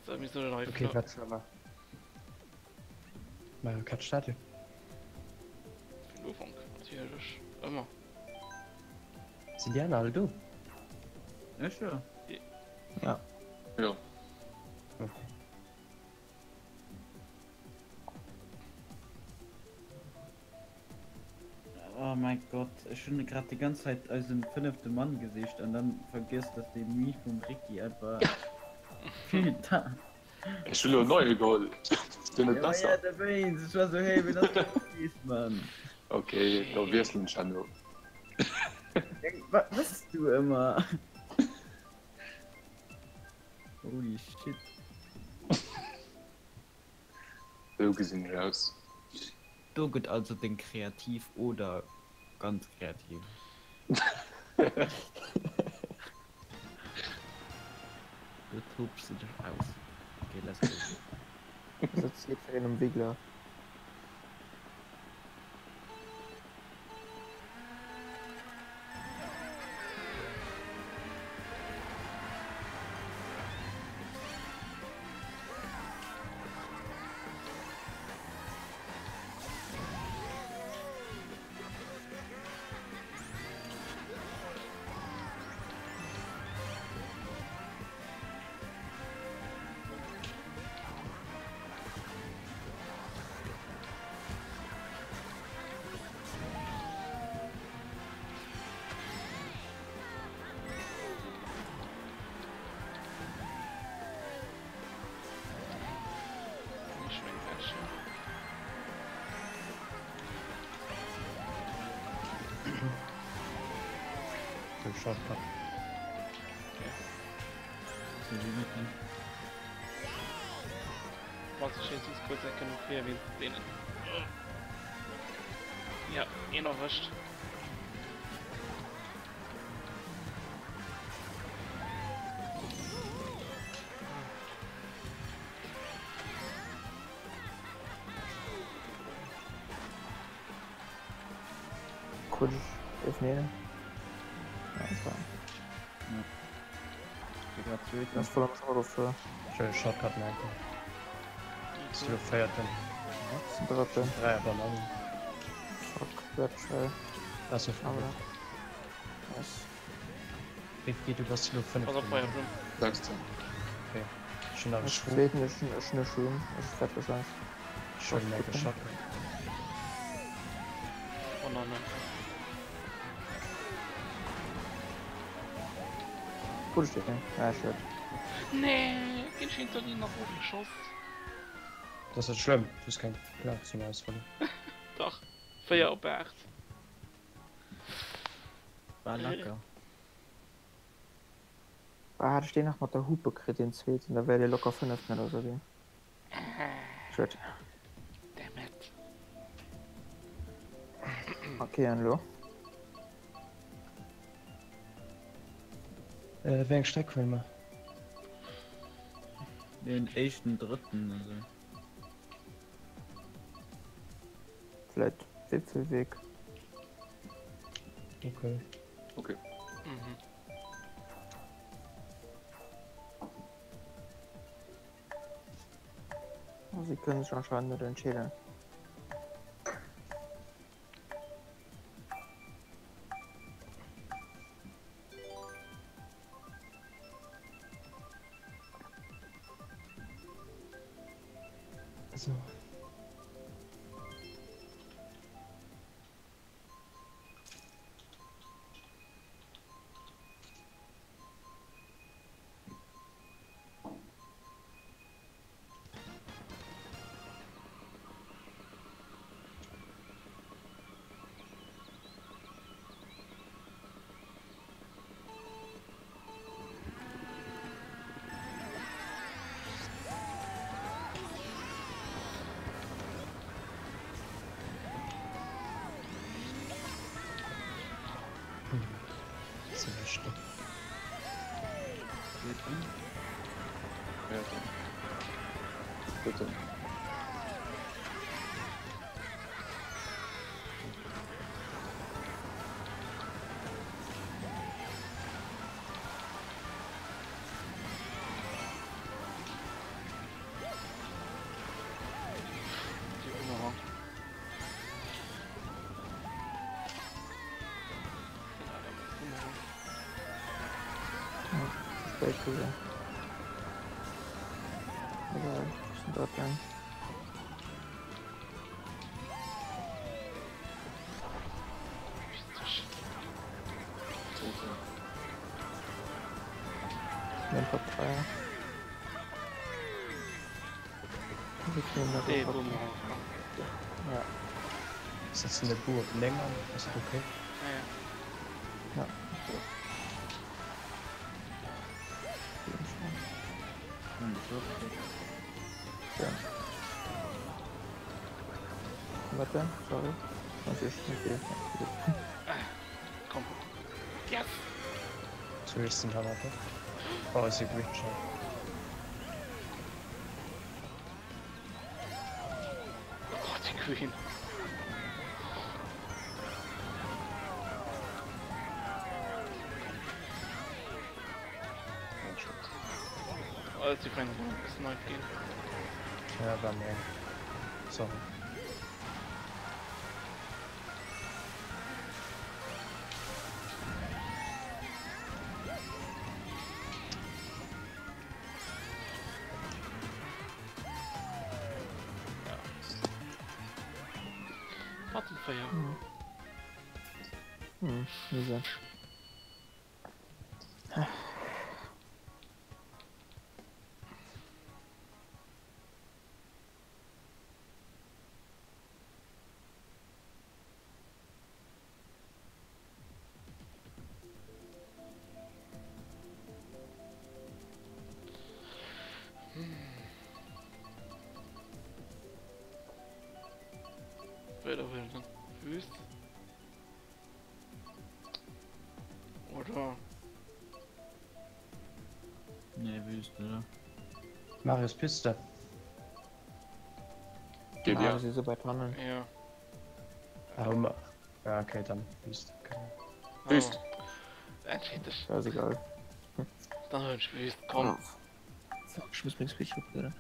So, mir sollen hei Okay, wat soll mer? Mario Kart Stadion. Vun Ufank natierlech ëmmer. Sinn déi aner all do? Ech jo. Ja. Jo. Okay. Oh mein Gott, ech hunn grad déi ganz Zäit eisen fënnefte Mann gesicht an dann vergiess, dass dee Mii vum Ricky einfach feelt. Ech hunn elo en neie geholl. Ass deen net Ja, besser? ja, dowéinst. Ech war sou, hey, wien ass dat gewiescht, Mann? Okay, da wiesselen ech herno. Wat mëss du ëmmer? Holy shit. Sou gesinn ech aus. Do gëtt also deng kreativ oder ganz kreativ. Do tobs de dech aus. Ok let's go. Sëtzt jiddwereen um Wiggler. Shortcut. Was ich jetzt kurz erkennen, denen. Ja, een erwëscht. Krut ech Eelefmeter? Ja, das war. Ja. Das voll am Auto für. Ech wëll Shortcut merken. Bist du véierten? Zum drëtten. Dräier Bananen. Fuck, bleibt schnell. Ass jo Aber. Nice. Ricky, du bass elo Pass fënneften. op, Feuerblumm. Sechsten. Okay. Ech hunn nach e Ech Schwung. zweeten, ech hunn ech hunn e Schwung. Ech werd wahrscheinlech. Ech huelen enke Shotgun. Oh nein, nein. Gute Stücke. Ja, ich werd. Nee, ginn ech hinter dir nach ofgeschoss. Dat ass net schlëmm, du hues keng Plaz zum Ausfallen. Dach, 4 op 8. War lecker. Ah, hat ech deen nach mat der Hupe kritt, deen zweeten, da wär dee locker fënneften oder sou ginn. Schued. Damn it. Okay, an elo? Äh, wéi eng Streck huele mer? Den éischten, drëtten also. Vläit Wipfelweg. Okay. Okay. Mhm. Sie kënnen sech anscheinend net entscheeden. So. Bitte. gesinn. Egal, ech sinn Drëtten. Setzen de Bu op 9 an, ass dat ok? Ja. Warte, sorry. Komm. Yes! Zu sinn hannert der. Oh, si green schon. Oh Gott, die Queen. Oh, die Freunde ist neu gehen. Ja, war mir. Sorry. Buttonfeuer. Hm, hm, Wüst. Oder? Nee, Wüste, oder? Marius Piste. Geht ah, ja. sie so weit hannen. Ja. Ah, ja, okay, dann Wüste. Okay. Wüst. Oh. Entscheid dich. Scheißegal. Dann hör ich Wüst, komm. Fuck, ich muss mir das richtig oder?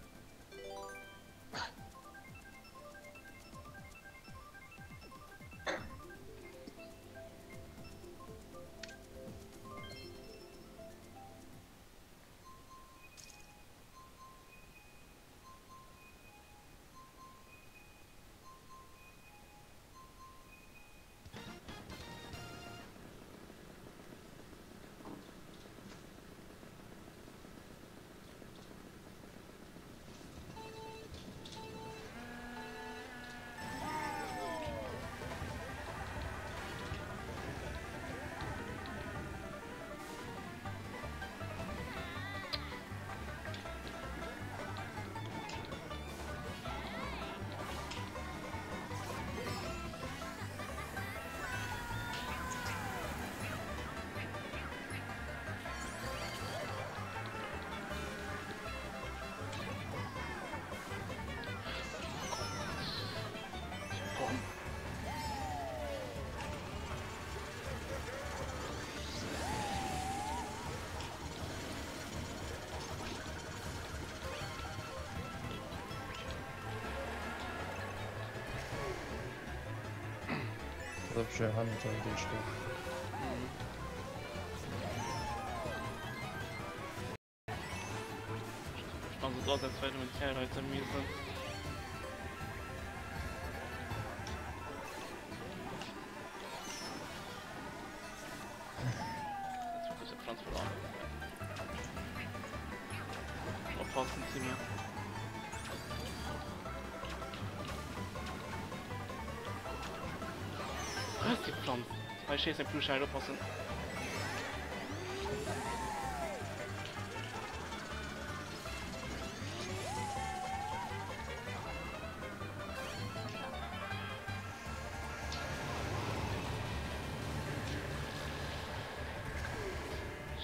Komm. Also, Hamilton den steht. Ich mach so aus, als wenn mit Herrleute mir sind. Jetzt wird der Pflanz verloren. Aufpassen Sie mir. Was ist die Pflanze? Weil ich jetzt den Blutschein aufpassen.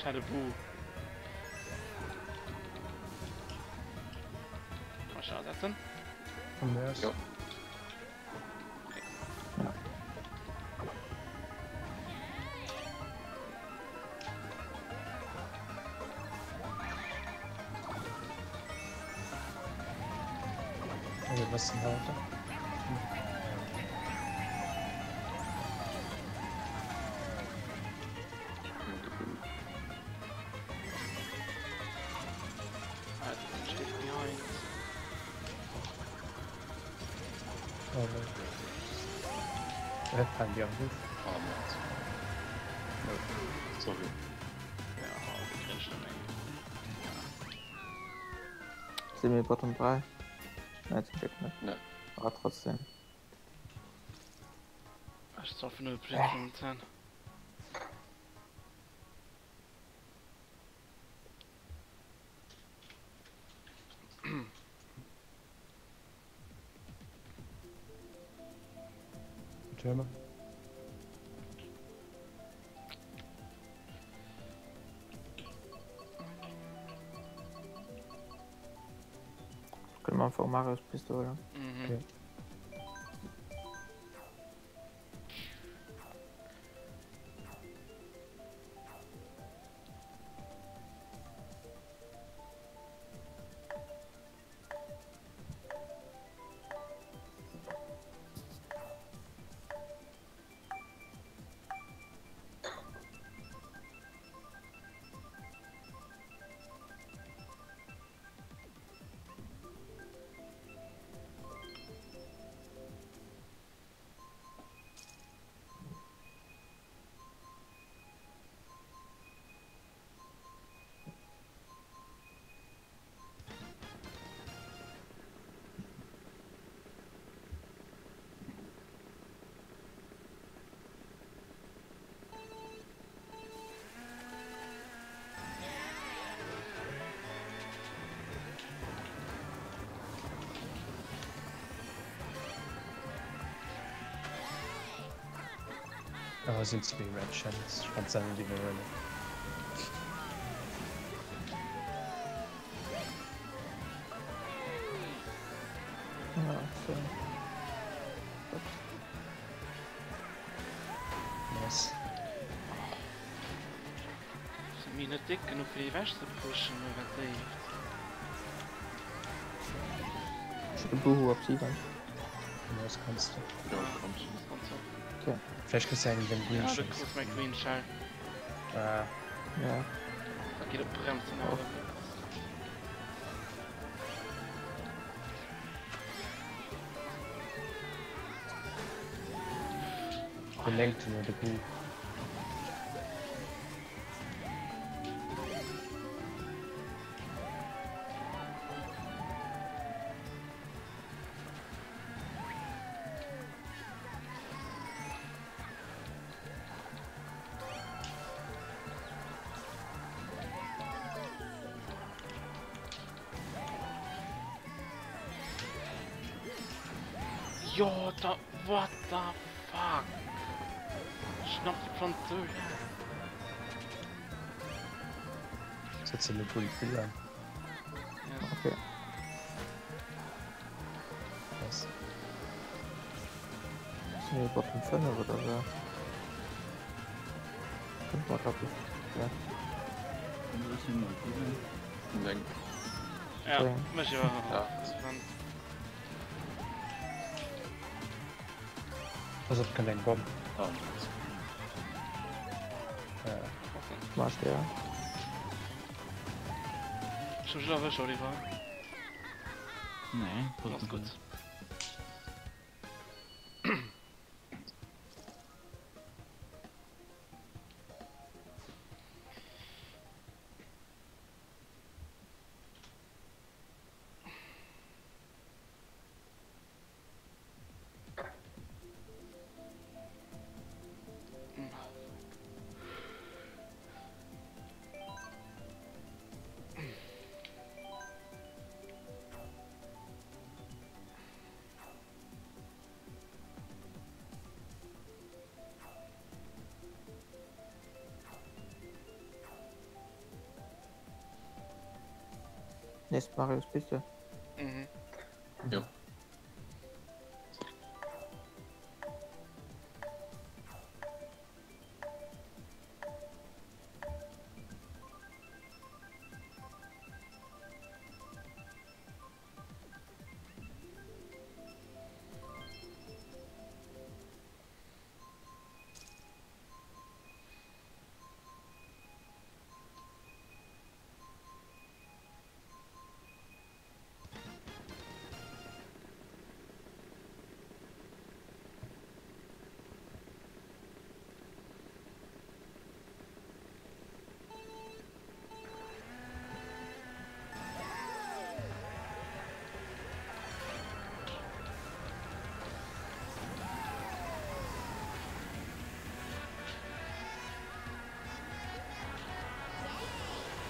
Schade, Bu. Mal schauen, was das denn? Von mir aus. Ja. Also, was denn heute? Oh nee. Red Pan déi am Busch. Ah Merd. Sorry. Ja, de kréint ech net méi. Si mir Bottom 3? Nee, zum Glück net. Nee. Awer trotzdem. Ech zoffen 0 Punkte momentan. Türme. Kënne mer einfach Marios Piste huelen. Mhm. Okay. Oh, sinn zwee Red Shells. Ech kann d'Sendung iwwerhuelen. Ja, so. Nice. Sinn mir net déck genuch fir déi ewech ze pushen oder wat léift? Ech hunn de Boohoo op 7. Nice, kanns du. Ja, kanns du. Kanns du. Okay. Vläicht kriss du eng den Green Ja, du Shell. kriss mäi Green Shell. Ah. Ja. Da geet op d'Bremsen awer. Den néngten oder de Boo. Jo da what the fuck? Schnapp die Pflanz sou Setz de Bull Bull an. Yes. Okay. Nice. Sinn mir Bottom 5 oder sou? Kënnt mer grad bis. Ja. Neng. Ja, Zéng. mech iwwer. Ja. Pass op, kënnt eng Bomm. Ah, nice. Ja. Mach der. Ech hun erwëscht, Oliver. Nee, Ass gutt. Nächst Marius Piste. Mhm. Jo.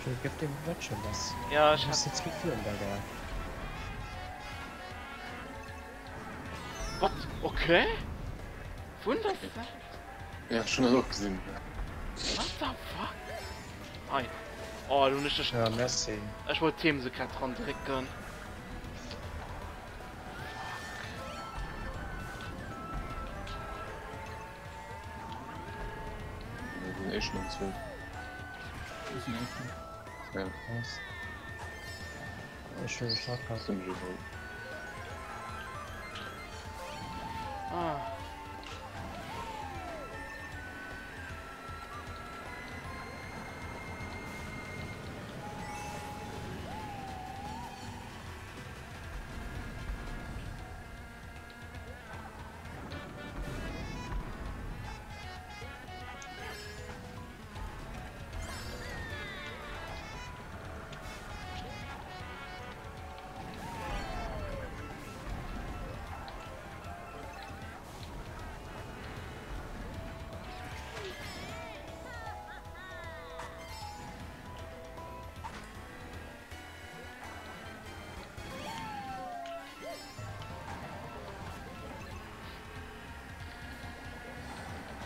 Joe, gëff dem Wëtschen lass. Ja, ech Du hat. hues ze vill virun der gehat. What? Okay. Vun der Säit? Ja, ech hunn dat och gesinn. What the fuck? Ei. Oh, lo hunn ech dech. Ja, merci. Ech wollt d'Theem sou grad dran drécken. Den éischten an zweeten. Ja. Was? Ech hu Shortcut. Sinn ech iwwerall. Ah.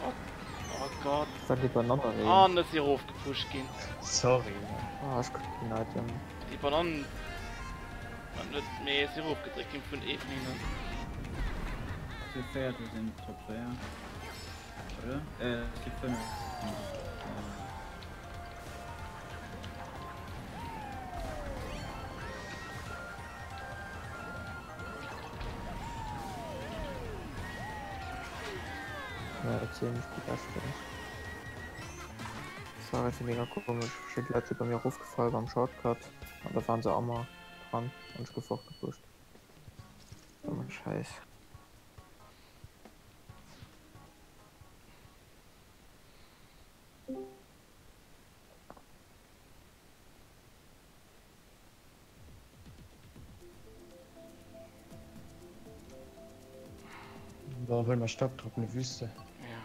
Oh, oh Gott. War déi Bananne reen? An ass si erofgepusht ginn. Sorry. Ah, ech krut keen Item. Déi Banann war net, mee si erofgedréckt ginn vun ee vun hinnen. Si véierte sinn Top 4, oder? Äh, si fënnef. Ja, dat sinn déi beschten. Das war irgendwie mega komisch. Verschidde Leit si bei mir erofgefall beim Shortcut an da waren se ëmmer dran an ech gouf fortgepusht. Dummer Scheiß. Bon, huele mer Staubtrockene Wüste. Ja.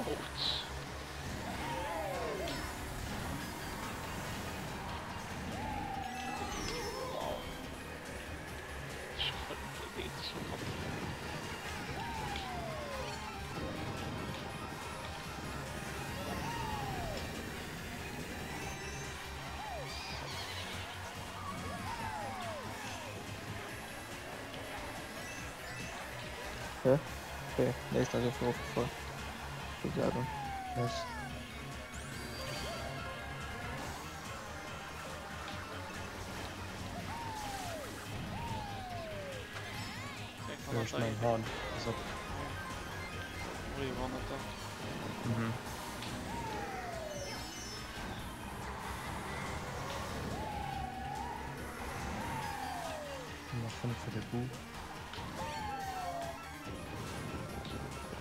Autsch. Wow. Hä? Okay, nee, ich dachte, ich voll. Die bleiben. Was? Ja, ich mein Horn. Also. Mhm. Noch 5 für den Bu.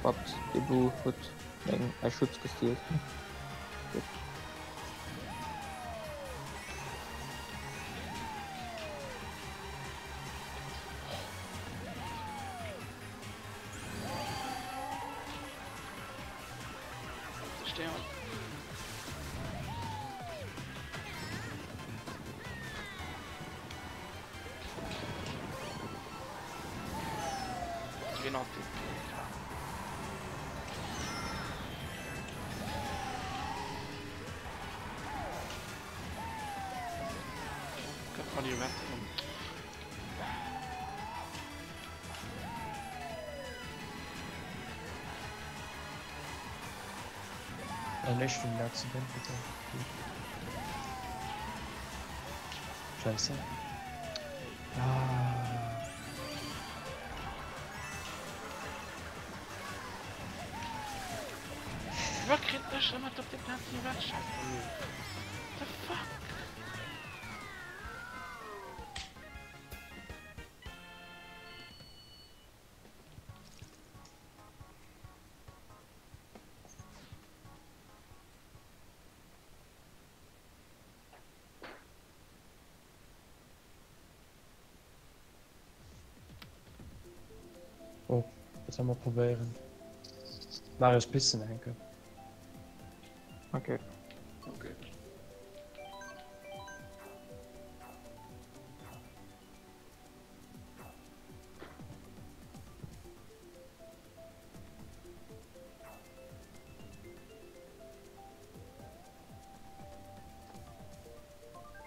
Wat? De Bu huet meng mäi Schutz gestealt. Gutt. Stern. Genau. Maximum. An ech vum Accident bitte. Scheiße. Ah. Wat kritt ech ëmmer op de Plaz déi wat Scheiße. The fuck? Oh, dat soll mer probéieren. Marius Pissen enke. Okay. Okay.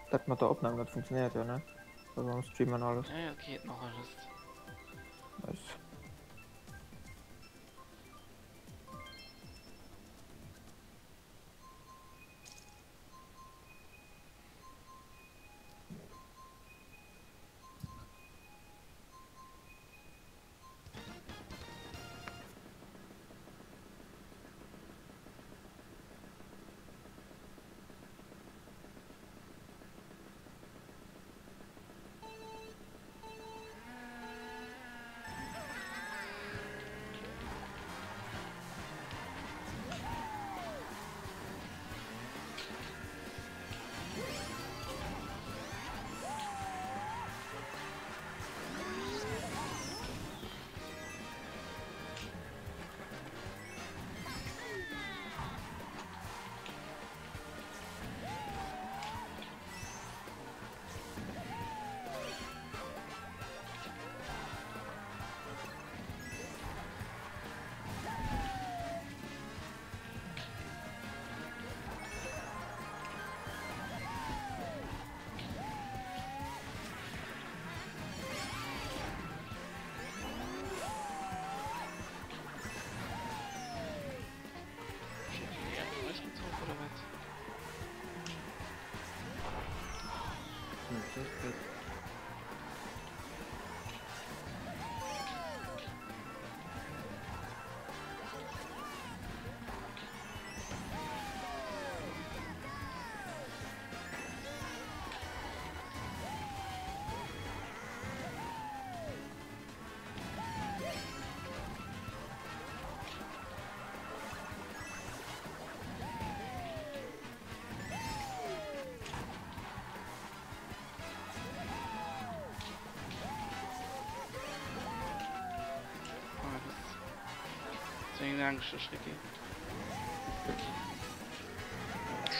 Dat mat der Opnam, dat funktionéiert jo, ne? Also am Stream an alles. Ja, ja, geht noch alles. Nice.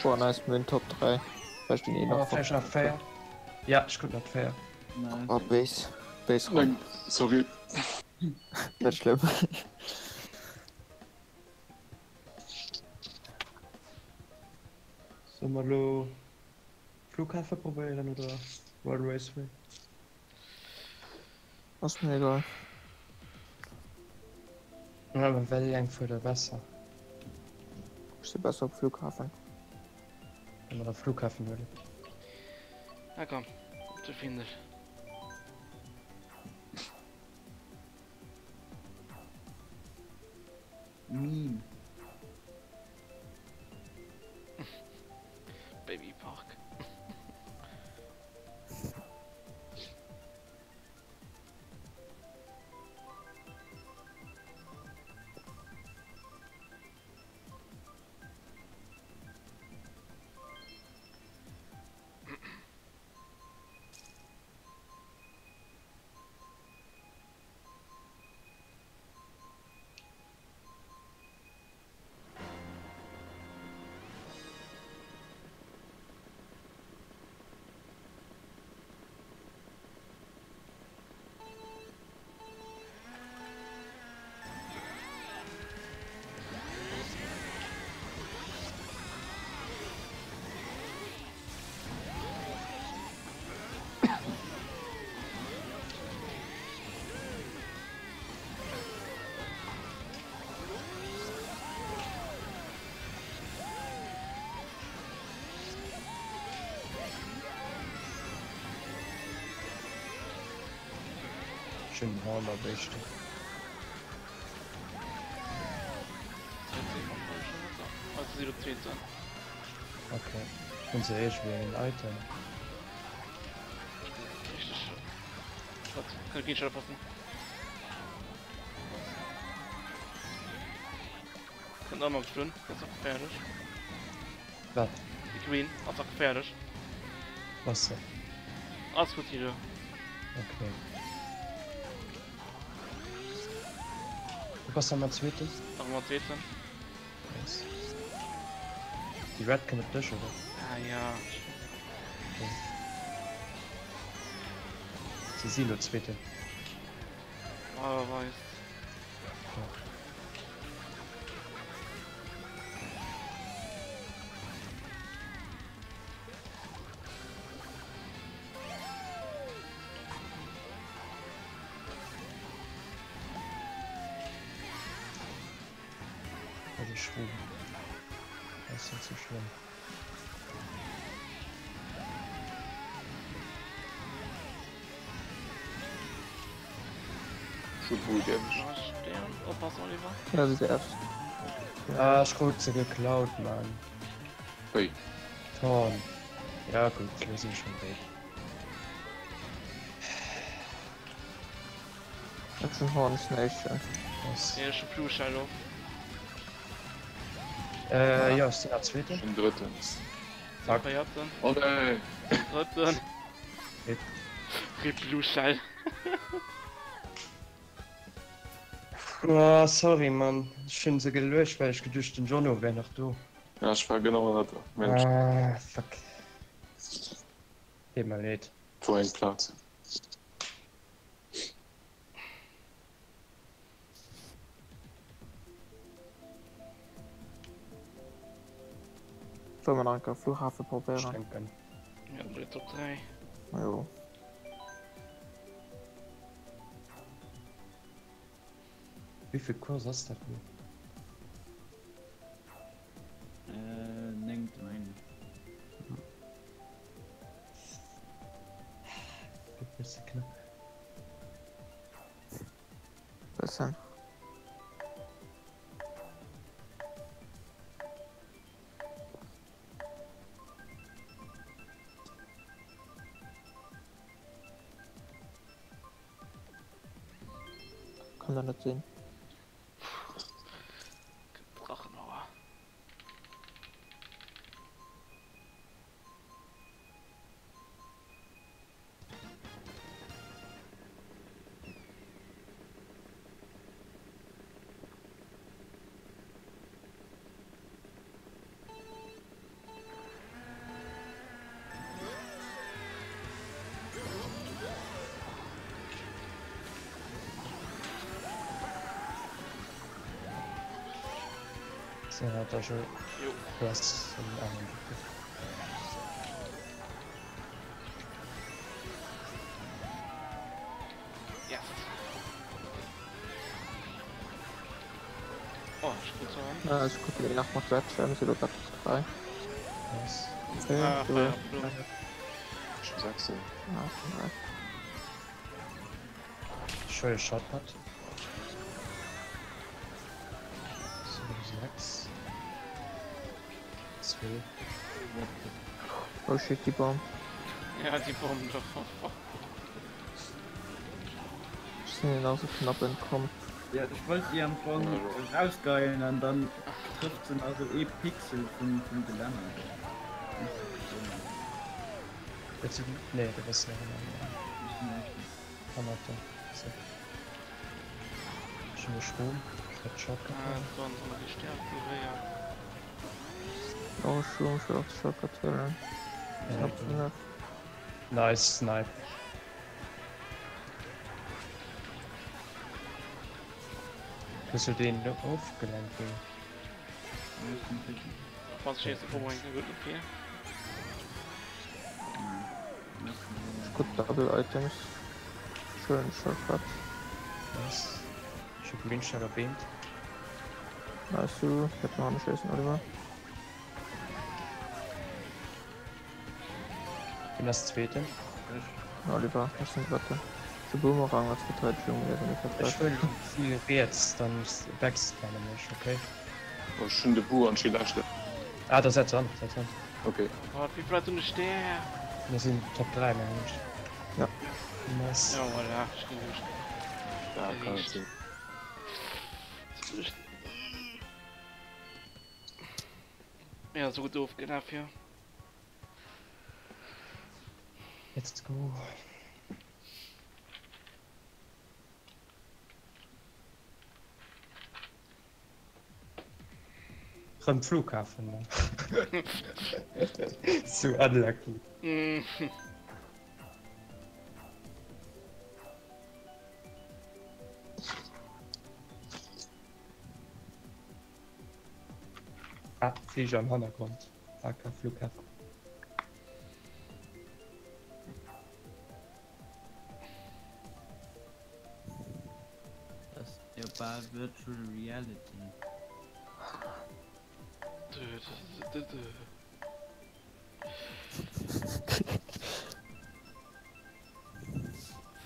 Boah, nice, mit den Top 3. Vielleicht den eh Aber noch. vielleicht nach fair. Ja, ich guck nach fair. Nice. Oh, Base. Base rein. Nein, sorry. Nicht schlimm. Sollen wir lo Flughafen probieren oder Royal Raceway? Ist mir egal. Ja, aber well eng fuer der besser. Ich bin besser auf Flughafen. Wenn man der Flughafen würde. Na komm, zu finden. Meme. Babypark. Ech hunn den Horn op éischten. Okay. Hunn se iergendwéi en Item? Wat? Was se? Okay. Du bass am zweeten? Nice. Déi Red kënnt op dech, oder? Ah ja. Okay. Se si lo zweeten. Ah, weist. Ja. Also Schwul. Das ist nicht so schlimm. Schon gut, ehrlich. Oppassen, Oliver. Ja, sie erst. Ah, ich krut se geklaut, Mann. Ui. Torn. Ja gut, wir sind schon weg. Ech hunn Horn Nation. Was? Ja, schon Blue Shadow. Äh, ja, ist der zweite. Schon dritten. Fuck. Vierten. Oh nee. Dritten. Rip. Rip Blue Shell. Oh, sorry, Mann. Ech hunn se geluecht, well ech geduecht, den Jono wär nach do. Ja, ich war genau an der Mensch. Ah, fuck. Deet mer leed. Vor eng Platz. Soll man nach enker Flughafen probéieren? Ech denken. Ja, bei Top 3. Jo. Wéi vill Course ass dat lo? Äh, 9 mengen ech. Gëtt bësse knapp. Bëssen. Kann da net sinn. Drachenauer. So, hat er schon Jo. was im anderen Buch. Yes. Oh, ich gut so. Ja, ich gucke nach mat Red si lo 3. Nice. Okay, Ah, du. Fire Blue. Schon sechste. Ah, schon recht. Schöne Shotcut. So, 6. 2. Oh shit, die Bomb. Ja, die Bomben doch. Oh, fuck. Ich sind genauso knapp entkommen. Ja, ich wollte die am Anfang rausgeilen und dann trifft sie also eh Pixel vum, vum Geländer. Willst du. Nee, du bist noch in einem Ich bin echt. anderen So. Schöne Strom. Ich hab Shotcut. Ah, so, und so die Sterne, die wir ja. Oh, schon, schon auf Shortcut holen. Ja, Knapp fünf. Nice Snipe. Bist du den aufgelenkt? Ich bin sicher. Was ich jetzt vorbei, gut, okay. Ich guck Double Items. Schön Shortcut. Nice. Ich hab Green schon erwähnt. Nice, du. Ich hab noch einen Scheißen, Oliver. Bin das zweite. Oliver, das sind Warte. De Boomerang als Verteidegung wär sou net Ech huelen si riets, dann backscannen ech, okay? Ech hunn de Boo an d'Schi leschte. Ah, da setz an, setz an. Okay. Gott, wéi vill Leit hunn e Stär? Mir sinn Top 3 mengen ech. Ja. Nice. Ja, voilà, ech ginn duerch. Ja, kann net sinn. Ja, sou gutt ofgelaf, jo. Let's go. Rëm Flughafen ne? Sou unlucky. Ah, Flieger am Hannergrond. AK Flughafen. Dat ass jo bal Virtual Reality.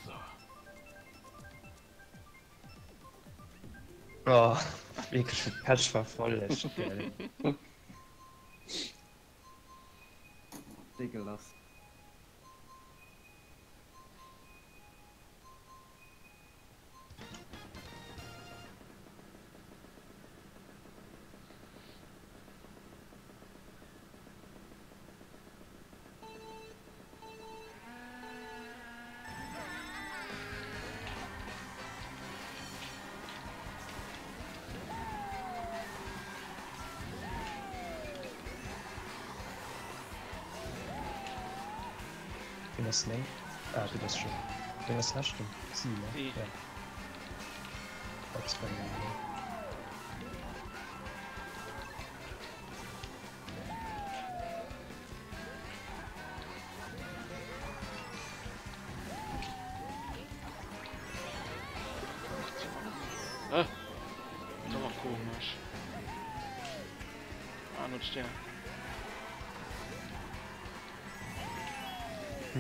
So. Oh, wierklech de Pech verfollegt, gell. Décke lass. Wien ass 9? Ah, du bass schon. Wien ass leschten? Si, ne? Si. Ja. Box bei mir. Äh, das war komisch. Ah, nur Stern.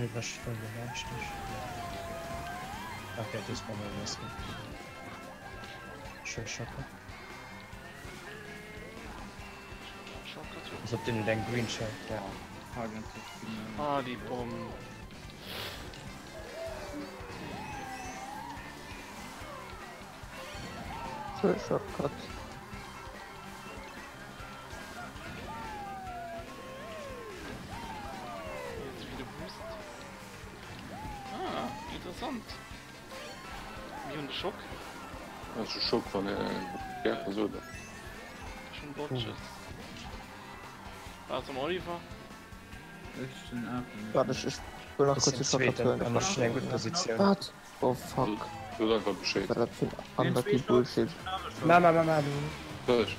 Iwwerspënne laanscht dech. Okay, dës war mol risky. Schön Shortcut. Als ob den eng Green Shell. Ja. Ah, die Bomben. Schön Shortcut. Jetzt wieder Boost. Ah, interessant. Wie und Schock. Das ist Schock von der ja, so. Schon Dodges. Was am Oliver? Warte, ich, ich will noch kurz die Shortcut hören. An der eng gutt Positioun. Wat? Oh fuck. Du einfach Bescheid. Wat dat fir en unlucky Bullshit. Ma, ma, ma, ma. Soll ich?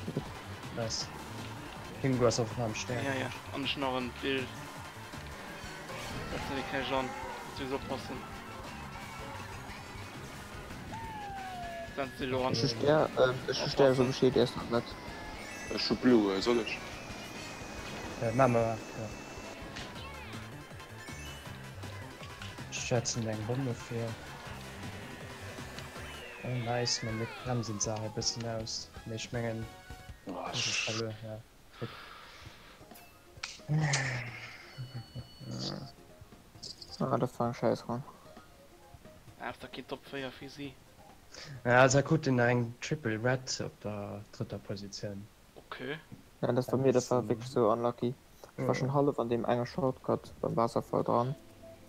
Nice. Pingu ass och am Stär. Ja, ja. An ich noch ein Bild. Das ist kein Jean. Muss ich oppassen. Dann sie lo an. Ech Stär, ech Stär so Bescheid erst noch net. Ech hu Blue, soll ich? Äh, ma, ma, ma. Ja. Ech schätzen eng Bomm dofir. Oh nice, man, mir bremsen d'Saach e bëssen aus. Mee ech mengen, Oh, das ist verluer, ja. Guck. Ah, dat war eng Scheiß Run. Ah, da geht Top 4 fir si. Ja, also gutt den eng Triple Red op der drëtter Positioun. Okay. Ja, das war mir, das war wirklich so unlucky. Ich war schon half an dem engen Shortcut beim Wasserfall dran.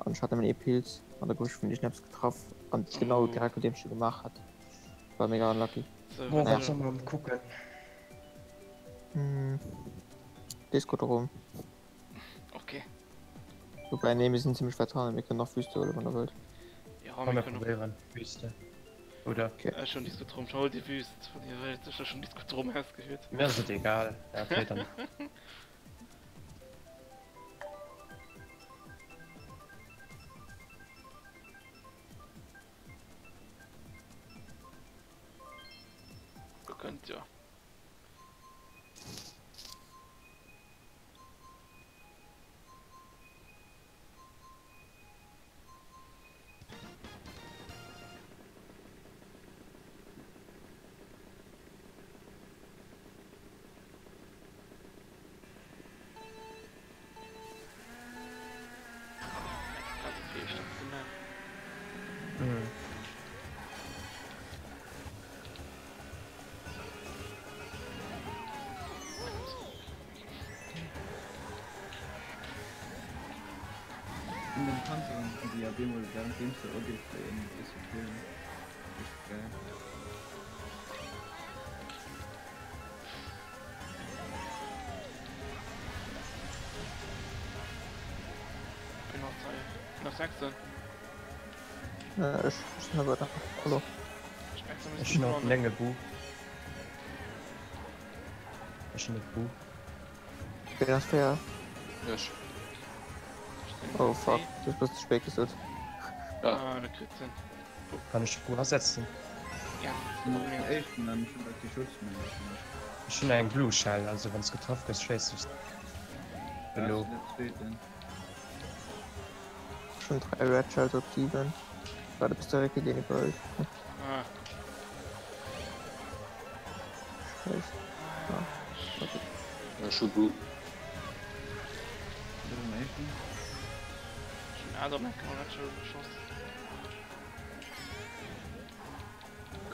An ich hatte meinen E-Pilz an der gouf ich vun den Schnaps getraff an genau direkt mit dem ich gemacht hat. War mega unlucky. So, Bon, Naja. wat soll man kucken? Hm. Disco drum. Okay. Wobei, nee, wir sind ziemlich weit dran. Wir können noch Wüste holen, wenn ihr wollt. Ja, Komm, wir wir können probieren. Wüste. Oder? äh, schon Disco Schon die Wüste. Von der Welt ist schon Disco drum ausgehört. Mir ass et egal. Ja, okay, dann. Ihr könnt ja. op eemol währenddeems de Audio fléien is so killen. Richtig geil. Bin noch zwei. Nach sechsten. Ja, ech sinn awer da. Hallo. Ech hunn och nénge Bu. Ech hunn et Bu. Ween ass 4? Ech. Oh fuck, du hues bëssen ze spéit gesot. Ah, da kritt en. Kann ech Bu asetzen? Ja, Den éischten an ech hunn dat déi Schutzmenge gemaach. Ech hunn eng Blue Shell, also wann s getraff gëss, schéiss ech elo. Den zweeten. Ech hunn 3 Red Shells op 7. Waarde bis de Ricky deen iwwerhëlt. Ah. Scheiss. Ah, okay. Ech hu Blue. Den éischten. Ech hunn Adam eng Kéier Red Shell geschoss.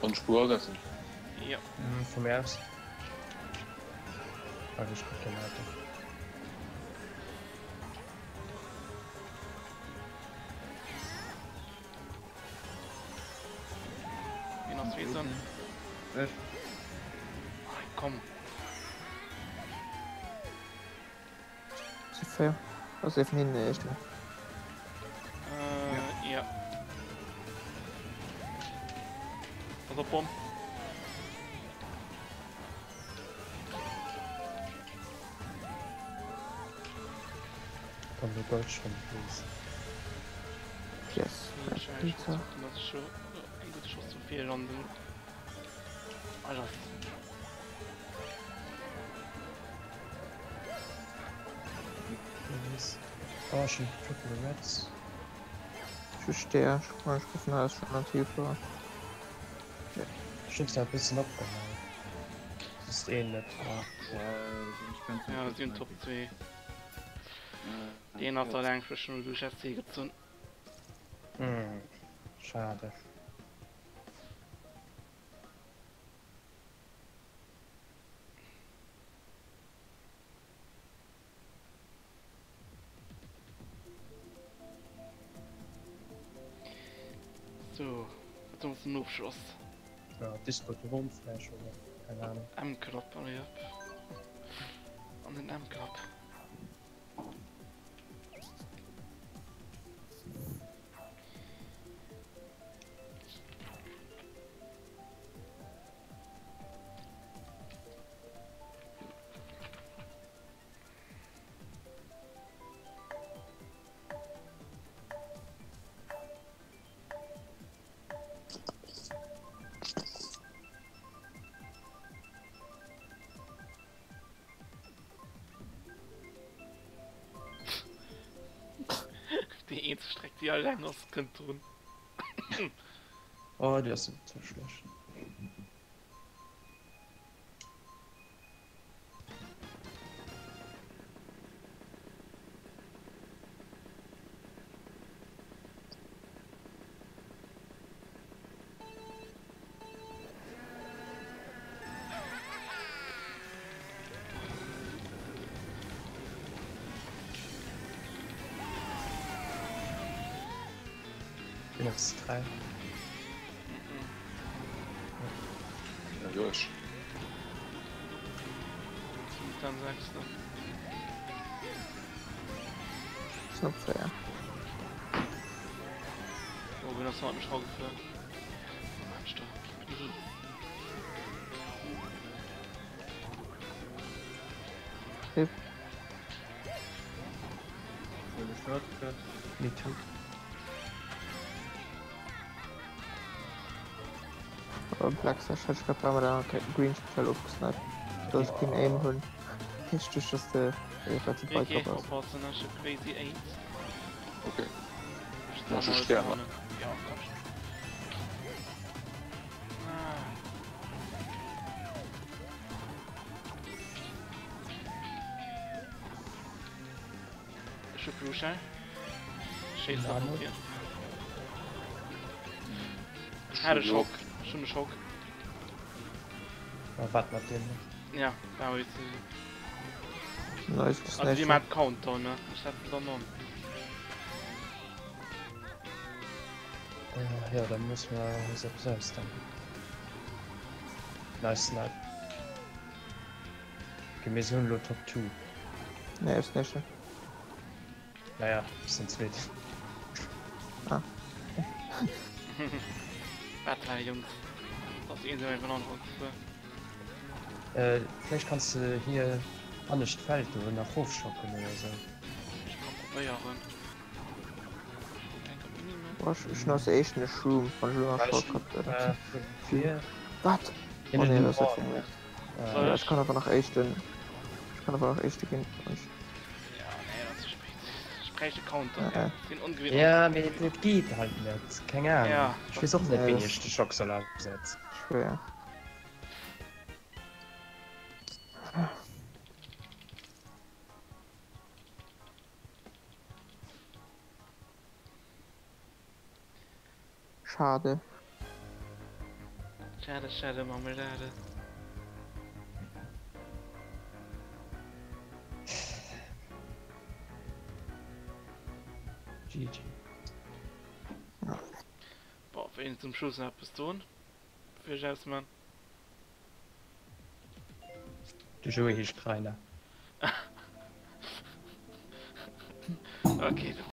Kann ech Blue asetzen? Ja. Vu mir aus. Well ech kucken weiter. Wien ass Zweeten? Ech. Komm. Si 4. Ass ee vun hinnen den éischten? Äh, ja. Pass op, Bomm. Komm du Gold schon, please. Yes. Pizza. Eng gute Chance zu viel landen. Alter. Please. Oh, schon Triple Reds. Ich verstehe. Ich rufe alles schon an Tiefe. Ech hunn zwar e bëssen opgehal. Soss eh net. Ja, si hunn Top 2. Deen ass alleng schon duerch SC gezunn. Hm, schade. So, wat ass den Ofschloss? Ja, Disco Drom vläicht oder keng Ahnung. M-Club, allez hop. An den M-Club. Déi eenzeg Streck déi alleng ass kënnt drun. Oh déi ass net sou schlecht. Bin op 3. Ja, jo, ech. Dann sechste. Sinn op 4. Oh, bin das hat mich rausgeführt. Mensch, da. Please. Hip. Shortcut. Me too. Oh, Black Sash hat ich grad bei der Green Shell ofgesniped. Da ich keen Aim hunn. Heescht duerch dass de relativ weit Okay, drop ass. oppassen, ech hu Crazy 8. Okay. Ich Mach schon Sterne. Ja, komm schon. Ah. Ich hab Blue Shell. Schéiss nach Nano. op dir. Ah, de Schock. Schon de Schock. Oh, wat mat deem? Ja, da hab ich Nice Also die gesniped. macht Countdown, ne? Ich setze dann an. Jo, da musse mer eis eppes ausdenken. Nice snipe. Ok, mir sinn elo Top 2. Nee, ech sinn Éischten. Naja, ech sinn Zweeten. Ah. Wat war Jungs? Ass een sou een aneren gefuer. Äh, vläicht kanns de hier anescht d'Feld do nach rofschocken oder sou. Ech ka probéieren. Boah, ech hunn als éischten e Shroom, wann ech elo nach Shortcut oder Wat? Oh nee, dat ass net vum Wert. Ja, ech kann awer nach éischten. Ech kann awer nach éischte ginn. Ja, nee, dat ass ze spéit. Ech bräicht e Counter. Ja, Sinn ongewinnt. Ja, mee dat geet halt net. Keng Ahnung. Ja. Ech weess och net, wéini ech de Schock soll asetzen. Schwéier. Schade. Schade, schade Marmelade. GG. Boah, wéinst zum Schluss nach eppes doen, bevir ech ausman. De Joé heescht Rainer. Okay.